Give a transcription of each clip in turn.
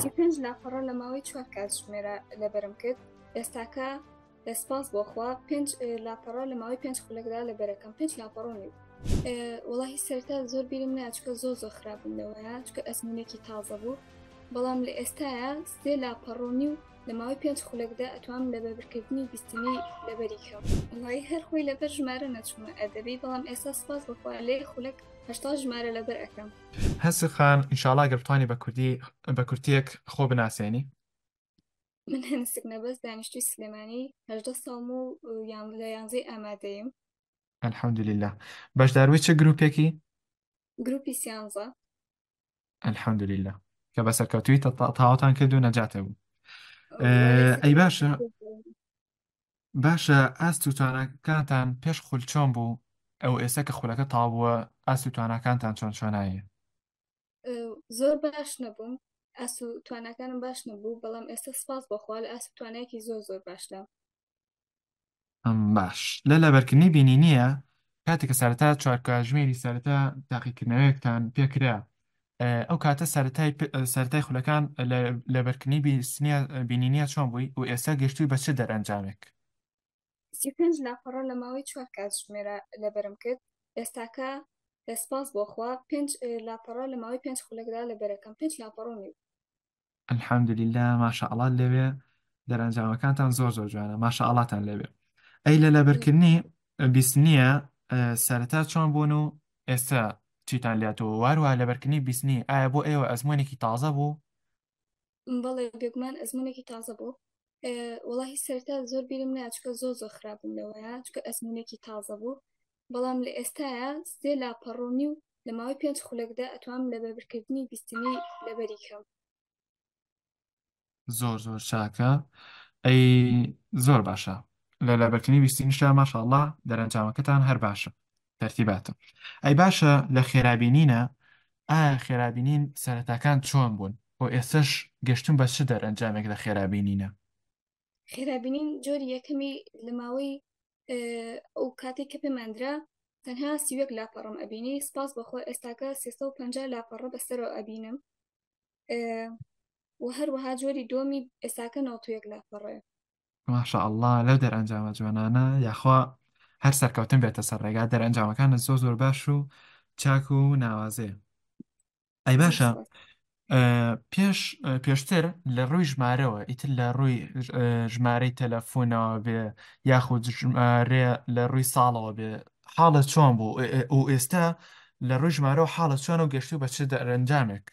35 لاپەڕە لە ماوەی چوار کاتژمێرە لەبەرم کرد ئێستاکە سپاس بۆ خوا پێنج لاپەڕە لە ماوەی پێنج خولەکدا لەبەرەکەم پێنج لاپەڕە و نیو. وەڵاهی سەرەتا زۆر بیرم نایە چونکە زۆر زۆر خراپم لەوەیە چونکە ئەزمونێکی تازە بوو بەڵام لە ئێستایا سێ لاپەڕە و نیو لە ماوەی پێنج خولەکدا ئەتوانم لە بەبرکردنی بیستنی لەبەری کەم. وەڵاهی هەر خۆی لەبەر ژمارە نەچوومە ئەدەبی بەڵام ئێستا سپاس بۆ خوا لە یەک خولەک 80 ژمارە لەبەر ئەکەم. هەسک خان ئینشاڵا گەر بتوانی بە کوردی بە کورتیەک خۆ بناسێنی. من هەنسک نەبەز دانیشتوی سلێمانی 18 ساڵم و یان لە یانزەی ئامادەیم. الحمدللە بەشداروی چ گروپێکی؟ گروپی سیانزە. الحمدللە کە بە سەرکەوتوی تەواوتان کرد و نەجاتە بوو. ئەی باشە باشە ئاست و تواناکانتان پێش خول چۆن بوو ئەو ئێستا کە خولەکە تەواو بووە ئاست و تواناکانتان چۆن چۆنایە؟ زۆر باش نەبووم ئاست و تواناکانم باش نەبوو بەڵام ئێستا سپاس بۆخوا لە ئاست و توانایەکی زۆر زۆر باشدا. باش لە لەبەرکردنی بینینیە کاتێک کە سەرەتا چوار کاتژمێری سەرەتا تاقیکردنەوەیەکتان پێکرا ئەو کاتە سەرەتای سەرەتای خولەکان لە لەبەرکردنی بیستنیە بینینیە چۆن بووی و ئێستا گەشتووی بە چ دەرئەنجامێک؟ 35 لاپەڕە لە ماوەی چوار کاتژمێرە لەبەرم کرد ئێستاکە سپاس بۆ خوا پێنج لاپەڕە لە ماوەی پێنج خولەکدا لەبەرەکەم پێنج لاپەڕە و نیو. الحمدللە ماشاءاللە لەوێ دەرەنجامەکانتان زۆر زۆر جوانە ماشاءاللەتان لەوێ ئەی لە لەبەرکردنی بیستنیە سەرەتا چۆن بوون و ئێستا چیتان لاتەوە واروە لەبەرکردنی بیستنی ئایا بۆ ئێوە ئەزمونێکی تازە بوو؟ بەڵێ بێگومان ئەزمونێکی تازە بوو وەڵاهی سەرەتا زۆر بیرم نایە چونکە زۆر زۆر خراپم لەوەیە چونکە ئەزمونێکی تازە بوو بەڵام لە ئێستایا سێ لاپەڕە و نیو لە ماوەی پێنج خولەکدا ئەتوانم لە بەبرکردنی بیستنی لەبەری کەم. زۆر زۆر چاکە ئەی زۆر باشە لە لەبەرکردنی بیستنیشدا ماشاءاللە دەرەنجامەکەتان هەر باشە تەرتیباتە ئەی باشە لە خێرابینینە ئایا خێرابینین سەرەتاکان چۆن بوون و ئێستەش گەشتون بە چ دەرەنجامێک لە خێرابینینە؟ خێرابینین جۆری یەکەمی لە ماوەی ئەو کاتێک کە پێماندرا تەنها 31 لاپەڕم ئەبینی سپاس بەخوا ئێستاکە 350 لاپەڕە بەسەرەوە ئەبینم و هەروەها جۆری دووەمی ئێستاکە 91 لاپەڕەیە. ماشاء اللە لەو دەرئەنجامە جوانانە یاخوا هەر سەرکەوتن بێتە سەر ڕێگا دەرئەنجامەکانت زۆر زۆر باش و چاک و ناوازەیە ئەی باشە پێش پێشتر لە ڕووی ژمارەوە ئیتر لە ڕووی ژمارەی تەلەفۆنەوە بێ یاخود ژمارە لە ڕووی ساڵەوە بێ حاڵە چۆن بوو و ئێستا لە ڕووی ژمارەوە حاڵە چۆنە و گەشتوو بە چ دەرەنجامێک؟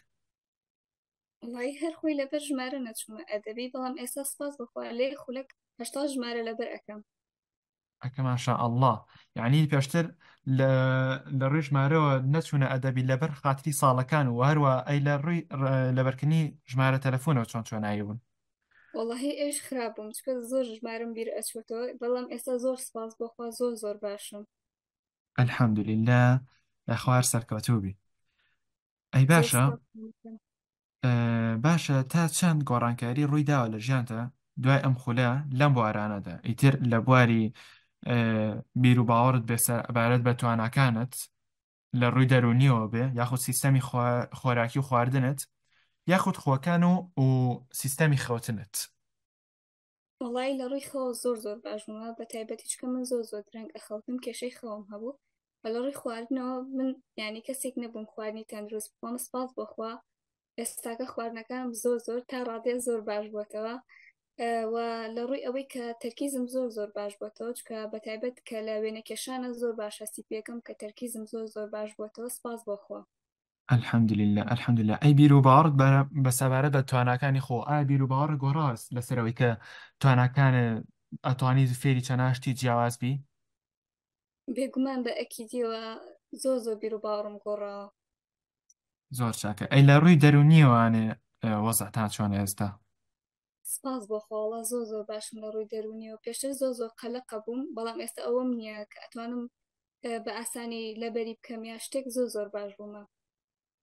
وەڵایی هەر خۆی لەبەر ژمارە نەچوومە ئەدەبی بەڵام ئێستا سپاس بەخوا لە یەک خولەک 80 ژمارە لەبەر ئەکەم. ئەکە ماشاء اللە یعنی پێشتر لە لە ڕووی ژمارەوە نەچوونە ئەدەبی لەبەر خاتری ساڵەکان و هەروە ئەی لە ڕووی لەبەرکردنی ژمارە تەلەفۆنەوە چۆن چۆنایی بوون؟ وەڵاهی ئەویش خراپ بووم چونکە زۆر ژمارەم بیر ئەچێتەوە بەڵام ئێستا زۆر سپاس بۆ خوا زۆر زۆر باشم. الحمدللە یاخوا هەر سەرکەوتوو بی. ئەی زۆر باشە سپاس دەکەم. باشە تا چەند گۆڕانکاری ڕووی داوە لە ژیانتا دوای ئەم خولە لەم بوارانەدا ئیتر لە بواری بیر و باوەڕت بێ سەبارەت بە تواناکانت لە ڕووی دەروونیەوە بێ یاخود سیستەمی خۆراکی و خواردنت یاخود خۆکان و و سیستەمی خەوتنت؟ وەڵایی لە ڕووی خەوە زۆر زۆر باش بوومە بە تایبەتی چونکە من زۆر زۆر درەنگ ئەخەوتم کێشەی خەوم هەبوو و لە ڕووی خواردنەوە من یعنی کەسێک نەبووم خواردنی تەندروست بخۆم سپاس بۆخوا ئێستاکە خواردنەکانم زۆر زۆر تا ڕادەیە زۆر باش بووەتەوە و لە ڕووی ئەوەی کە تەرکیزم زۆر زۆر باش بووەتەوە چونکە بە تایبەت کە لە وێنەکێشانە زۆر باش هەستی پێکەم کە تەرکیزم زۆر زۆر باش بووەتەوە سپاس بۆخوا. الحمدللە الحمدللە ئەی بیروباوەڕت بە بە سەبارەت بە تواناکانی خۆ ئایا بیروباوەڕت گۆڕاوە لەسەر ئەوەی کە تواناکانت ئەتوانی فێری چەندان شتی جیاواز بی؟ بێگومان بە ئەکیدیەوە زۆر زۆر بیروباوەڕم گۆڕاوە. زۆر چاکە ئەی لە ڕووی دەروونیەوانێ وەزعتان چۆنە ئێستا؟ سپاس بۆ خوا وەڵا زۆر زۆر باشم لە ڕووی دەروونیەوە پێشتر زۆر زۆر قەلەقە بووم بەڵام ئێستا ئەوەم نییە کە ئەتوانم بە ئاسانی لەبەری بکەم یا شتێک زۆر زۆر باش بوومە.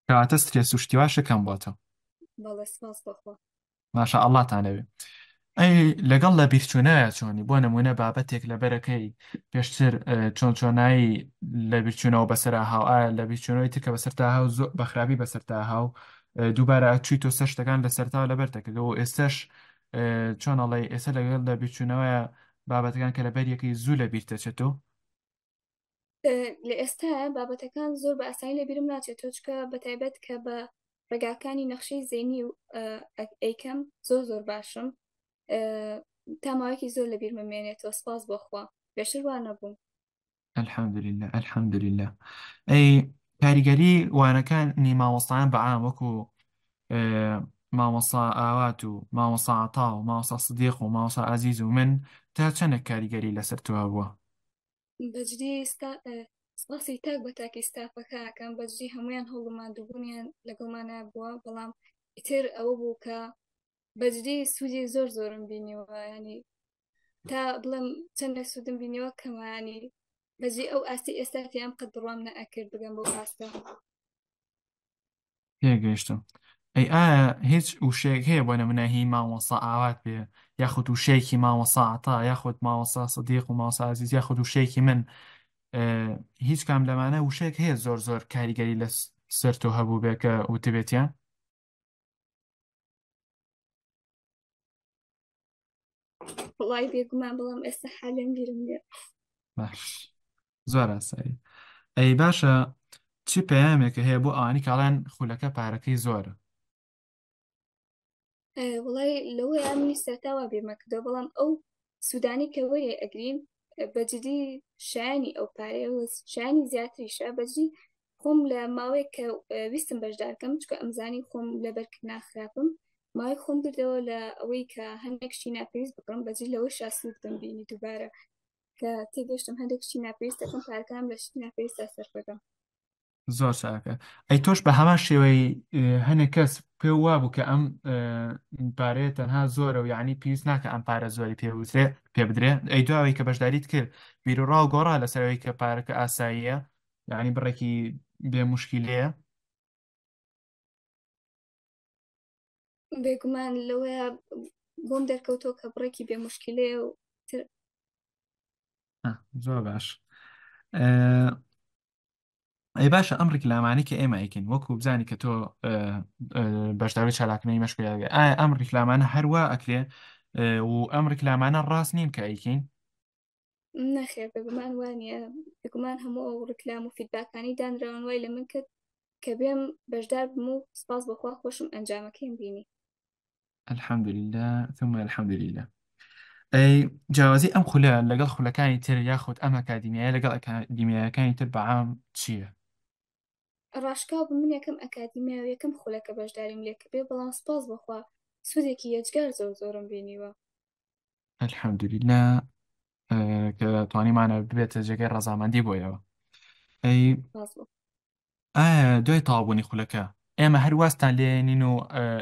کەواتە سترێس و شتی واشت کەم بۆتەوە. بەڵێ سپاس بۆ خوا. ماشاء اللە تان لەوێ. ئەی لەگەڵ لە بیرچوونایە چۆنی بۆ نمونە بابەتێک لەبەرەکەی پێشتر چۆن چۆنایی لە بیرچوونەوە بەسەرا هاو ئایا لە بیرچوونەوەی تر کە بەسەرتا هاو زۆر بە خراپی بەسەرتا هاو دووبارە ئەچوویتەوە سەر شتەکان لە سەرتاوە لەبەر دەکردەوە و ئێستاش چۆن ئەڵێی ئێستا لەگەڵ لە بیرچوونەوەیە بابەتەکان کە لەبەر یەکەی زوو لە بیر دەچێتەوە. لە ئێستا بابەتەکان زۆر بە ئاسانی لە بیرم ناچێتەوە چکە بە تایبەت کە بە ڕێگاکانی نەخشەی زەینی و ئەیکەم زۆر زۆر باشم تا ماوەیەکی زۆر لە بیرمە مێنێتەوە سپاس بۆخوا پێشتر وا نەبووم. الحمدللە الحمدللە. ئەی کاریگەری وانەکانی مامۆستایان بە عام وەکو مامۆستا ئاوات و مامۆستا عەتا و مامۆستا سدیق و مامۆستا ئازیز و من تا چەندێک کاریگەری لەسەر تۆ هەبووە؟ بەجدی سپاسی تاک بە تاکی ستافەکە ئەکەم بەجدی هەمویان هەوڵ و ماندووبوونیان لەگەڵمانە بووە بەڵام ئیتر ئەوە بوو کە بەجدی سوودی زۆر زۆرم بینیوە ینی تا بڵێم چەندە سوودم بینیوە کەمانی بەجی ئەو ئاستی ئێستا تیام قەت بڕوام نەئەکرد بگەم بەو ئاستە. تێگەیشتم. ئەی ئایا هیچ وشەیەک هەیە بۆ نمونە هی مامۆستا ئاوات بێ یاخود وشەیەکی مامۆستا عەتا یاخود مامۆستا سدیق و مامۆستا ئازیز یاخود وشەیەکی من هیچ کام لەمانە وشەیەک هەیە زۆر زۆر کاریگەری لە سەر تۆ هەبوو بێ کە وتبێتیان؟ وڵی بێگومان بەڵام ئێستا حالێن بیرم نییە. باش زۆر ئاسایی. ئەی باشە چ پەیامێکە هەیە بۆ ئەوانی کاڵێن خولەکە پارەکەی زۆرە؟ وڵی لەوەیە منی سەرتا وا بیرمە کردەوە بەڵام ئەو سوودانی کە وەرێ ئەگرین بەجدی شایانی ئەو پارەیە و شایانی زیاتریشە بەجدی خۆم لە ماوەیەک کە ویستم بەشدارکەم چکە ئەمزانی خۆم لەبەرکردنا خراپم ماوەی خۆم گردەوە لە ئەوەی کە هەندێک شتی ناپێویست بکڕم بەجی لەوەی شاسوودم بینی دووبارە کە تێگەشتم هەندێک شتی ناپێویست دەکەم پارەکانم لە شتی ناپێویستدا سەرف دەکەم. زۆر چاکە. ئەی تۆش بە هەمان شێوەی هەنێک کەس پێ وابوو کە ئەم پارەیە تەنها زۆرە و یعنی پێویست ناکە ئەم پارە زۆری پێ وترێ پێ بدرێ ئەی دواوەی کە بەشداریت کرد بیرۆڕا و گۆڕا لەسەرەوەی کە پارەکە ئاساییە یعنی بڕێکی بێ مشکیلەیە؟ بێگومان لەوەیە بۆم دەرکەوتەوە کە بڕێکی بێ مشکلەیە و تر. زۆر باش. ئەی باشە ئەم ڕیکلامانەی کە ئێمە ئەیکەین وەکو بزانی کە تۆ بەشداری چالاکنەی مەشق یاگە ئایا ئەم ڕیکلامانە هەروە ئەکرێ و ئەم ڕیکلامانە ڕاست نین کە ئەیکەین؟ نەخێر بێگومان وانە بێگومان هەموو ئەو ڕیکلام و فیدباکانی دانراون وای لە من کرد کە بێم بەشدار بم و سپاس بەخوا خۆشم ئەنجامەکەیم بینی. الحمدللە ثم الحمدللە. ئەی جیاوازی ئەم خولە لەگەڵ خولەکانی تر یاخود ئەم ئەکادیمیایە لەگەڵ ئەکادیمیایەکانی تر بەعام چییە؟ ڕاشکاو بم من یەکەم ئەکادیمیا و یەکەم خولە کە بەشداریم لێ کردێ بەڵام سپاس بەخوا سوودێکی یەجگار زۆر زۆرم بینیوە. الحمدللە کە توانیمانە ببێتە جێگەی ڕەزامەندی بۆیەوە. ئەی سپاس بۆ ئایا دوای تەواوبوونی خولەکە ئێمە هەر وازتان لێنین و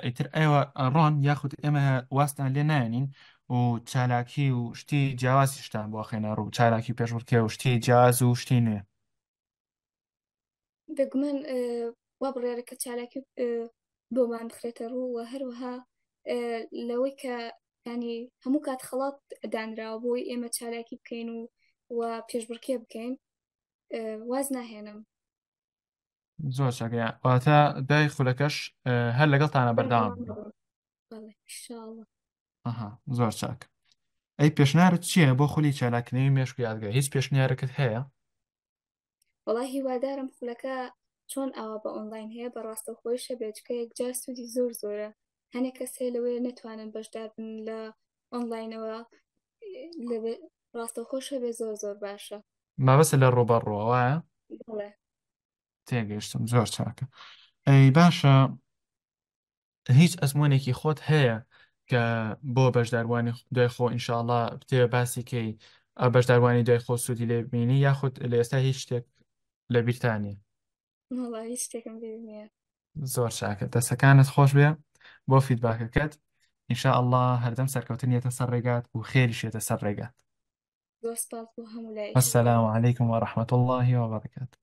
ئیتر ئێوە ئەڕۆن یاخود ئێمە وازتان لێ نایەنین و چالاکی و شتی جیاوازیشتان بۆ خێنە ڕوو چالاکی پێشبڕکێ و شتی جیاواز و شتی نوێ؟ بێگومان وا بڕیارە کە چالاکی بۆمان بخرێتە ڕوو و هەروەها لەوەی کە ینی هەموو کات خەڵات دانراوە بۆی ئێمە چالاکی بکەین و و پێشبڕکێ بکەین واز ناهێنم. زۆر چاکە واتە دوای خولەکەش هەر لەگەڵتانە بەردەوام ئەها زۆر چاک. ئەی پێشنیارت چییە بۆ خولی چالاککردنەوەی مێشک و یادگە هیچ پێشنیارێکت هەیە؟ وەڵا هیوادارم خولەکە چۆن ئاوا بە ئۆنلاین هەیە بە ڕاستەوخۆیشە بێت چکە یەکجار سوودی زۆر زۆرە هەنێک کەس هەیە لەوەیە نەتوانن بەشدار بن لە ئۆنلاینەوە لە ڕاستەوخۆش هەبێ زۆر زۆر باشە. مەبەستە لە ڕووبەڕووە وایە؟ بەڵێ. تێگەیشتم زۆر چاکە. ئەی باشە هیچ ئەزموونێکی خۆت هەیە کە بۆ بەشداروانی دوای خۆ ئینشاءڵا بتەوێ باسی کەی بەشداروانی دوای خۆ سوودی لێ ببینی یاخود لە ئێستا هیچ شتێک لە بیرتان نییە؟ وەڵا هیچ شتێکم بیر نییە. زۆر چاکە دەسەکانت خۆش بێ بۆ فیدباکەکەت ان شاء اللە هەردەم سەرکەوتن یەتە سەر ڕێگات و خێریش یەتە سەر ڕێگات. زۆر سپاس بۆ هەموو لایەکی. السلام علیکم ورحمة اللە وبرکاته.